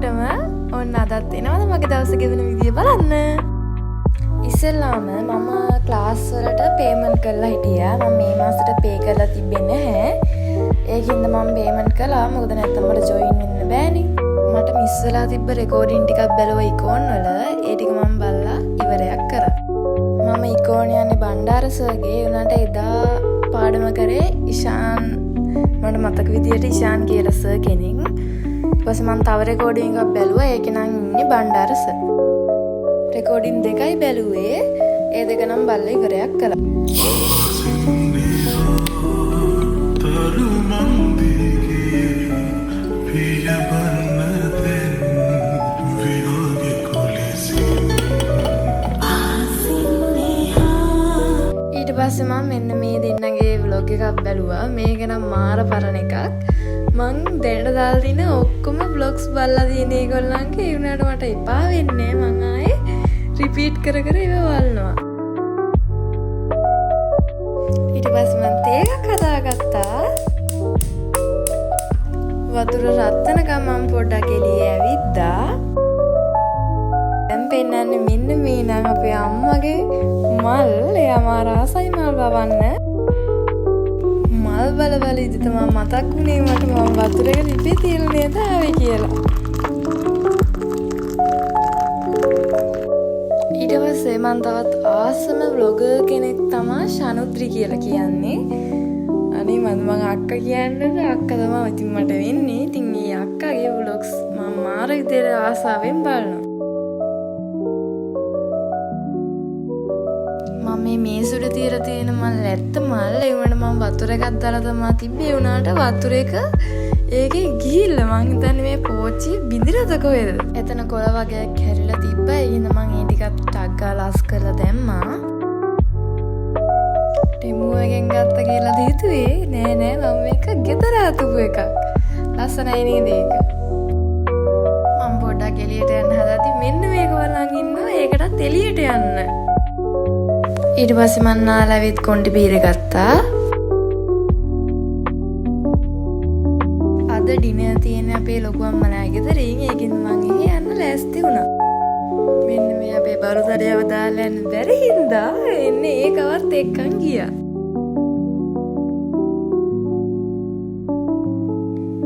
හැමෝටම ඔන්න අදත් එනවද මගේ දවස ගෙවන විදිය බලන්න. ඉස්සෙල්ලාම මම ක්ලාස් වලට පේමන්ට් කරලා හිටියා. මම මේ මාසෙට පේ කරලා තිබ්බේ නැහැ. ඒකින්ද මම පේමන්ට් කළා. මොකද නැත්තම් මට ජොයින් වෙන්න බෑනේ. මට මිස් වෙලා තිබ්බ රෙකෝඩින් ටිකක් බැලුවා ඉකෝන් වල. ඒ ටික මම බලලා ඉවරයක් කරා. මම ඉකෝන් යන්නේ බණ්ඩාර සර්ගේ. ඒ වුණාට එදා පාඩම කරේ ඉෂාන්, මට මතක විදියට ඉෂාන් කියලා සර් කෙනෙක්. ඊට පස්සේ මං තව රෙකෝඩින් එකක් බැලුවා. ඒකේ නම් ඉන්නේ බණ්ඩාර සර්. රෙකෝඩින් දෙකයි බැලුවේ. ඒ දෙක නම් බලලා ඉවරයක් කළා. ඊට පස්සේ මං මෙන්න මේ දෙන්නගේ ව්ලොග් එකක් බැලුවා. මේක නම් මාර පරණ එකක්. මං දැනට දාලා තියෙන ඔක්කොම ව්ලොග්ස් බලලා තියෙන ඒගොල්ලන්ගේ. ඒ වුණාට මට එපා වෙන්නේ නෑ. මං ආයේ රිපීට් කර කර ඒවා බලනවා. ඊට පස්සේ මං තේ එකක් හදාගත්තා. වතුර රත් වෙනකම් මං පොඩ්ඩක් එළියේ ඇවිද්දා. දැන් පෙන්නන්නේ මෙන්න මේ නම් අපේ අම්මගේ මල්. එයා මාර ආසයි මල් වවන්න. මල් බල බල ඉඳි තමා මතක් වුණේ මට මම වතුර එක ලිපේ තියලා නේද ආවේ කියලා. ඊට පස්සේ මං තවත් ආසම ව්ලොගර් කෙනෙක් තමා ශනුද්‍රි කියලා කියන්නේ. අනේ මං අක්කා කියන්නද, අක්කා තමා ඉතින් මට වෙන්නේ. ඉතින් ඒ අක්කාගේ ව්ලොග්ස් මං මාර විදියට ආසාවෙන් බලනවා. මම මේ මේසුඩ තියලා තියෙන මල් ඇත්ත මල්. ඒ වුණාට මං වතුර එකක් දාලා තමා තිබ්බේ. ඒ වුණාට වතුර එක ඒකේ ගිහිල්ලා මං හිතන්නේ මේ පෝච්චිය බිඳිලාද කොහෙද. එතන කොළ වගේක් හැරිලා තිබ්බා. ඒ හින්දා මං ඒ ටිකත් ටක් ගාලා අස් කරලා දැම්මා. ටෙමුව එකෙන් ගත්ත කියලාද හිතුවේ? නෑ නෑ, මම මේක ගෙදර හදපු එකක්. ලස්සනයි නේද ඒක? මං පොඩ්ඩක් එළියට යන්න හදද්දි මෙන්න මේක බලන් ඉන්නවා. ඒකටත් එළියට යන්න. ඊට පස්සේ මං නාලා ඇවිත් කොණ්ඩේ බීර ගත්තා. අද ඩිනර් තියෙන්නේ අපේ ලොකු අම්මලා ගෙදරින්. ඒකින්ද මං එහෙ යන්න ලෑස්ති වුණා. මෙන්න මේ අපේ බරු තඩියව දාලා යන්න බැරි හින්දා එන්නේ ඒකවත් එක්කන් ගියා.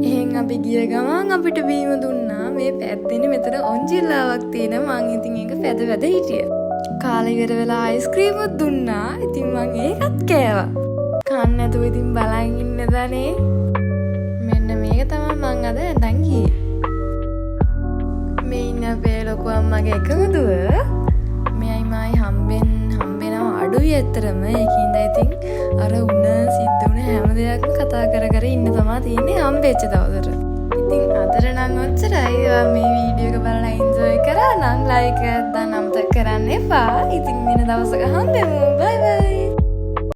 එහෙන් අපි ගිය ගමන් අපිට බීම දුන්නා. මේ පැත්තෙනේ මෙතන ඔන්ජිල්ලාවක් තියෙනවා. මං ඉතින් ඒක පැද පැද හිටියා. කාලා ඉවර වෙලා අයිස්ක්‍රීමුත් දුන්නා. ඉතින් මං ඒකත් කෑවා. කන්න නැතුව ඉතින් බලන් ඉන්න දනේ. මෙන්න මේක තමයි මං අද ඇඳන් ගියේ. මේ ඉන්න අපේ ලොකු අම්මගේ එකම දුව. මෙයයි මායි හම්බෙනව අඩුයි ඇත්තටම. ඒකින්ද ඉතින් අර උන සිද්ධ වුණ හැම දෙයක්ම කතා කර කර ඉන්න තමා තියෙන්නේ හම්බෙච්ච දවසට. ඉතින් අදට නම් ඔච්චරයි. ඔයා මේ වීඩියෝ එක බලලා එන්ජොයි කරා නම් ලයික් එකක් දාන්න අමතක කරන්න එපා. ඉතින් වෙන දවසක හම්බෙමු. බයි බයි.